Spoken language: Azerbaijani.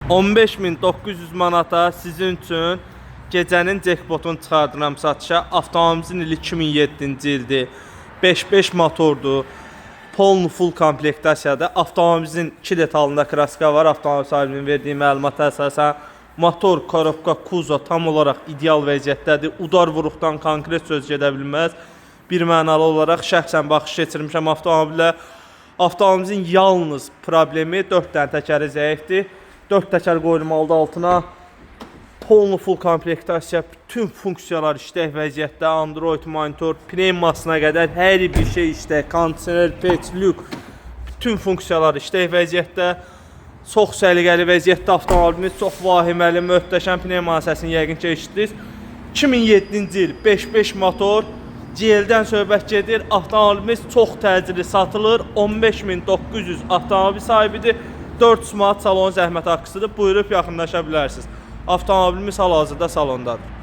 15.900 manata sizin üçün gecənin jackpotunu çıxardıram satışa. Avtomobilimizin ili 2007-ci ildir. 5.5 motordur. Polnu full komplektasiyadır. Avtomobilimizin iki detalında kraska var. Avtomobil sahibinin verdiyi məlumata əsasən motor, korobka, kuzov tam olaraq ideal vəziyyətdədir. Udar vuruqdan konkret söz gedə bilməz. Bir mənalı olaraq şəxsən baxış keçirmişəm avtomobilə. Avtomobilimizin yalnız problemi 4 dənə təkəri zəifdir. 4 təkər qoyulmalıdır altına. Polnu full komplektasiya, bütün funksiyalar işlək vəziyyətdə, Android monitor, pnevmasına qədər hər bir şey işlək, kondisioner, peç, lük, bütün funksiyalar işlək vəziyyətdə. Çox səliqəli vəziyyətdə avtomobilimiz, çox vahiməli, möhtəşəm pnevma səsini yəqin ki eşitdiniz. 2007-ci il 5.5 motor, GL-dən söhbət gedir. Avtomobilimiz çox təcili satılır. 15.900 avtomobil sahibidir. 400 manat salon zəhmət haqqısıdır. Buyurub yaxınlaşa bilərsiniz. Avtomobilimiz hal-hazırda salondadır.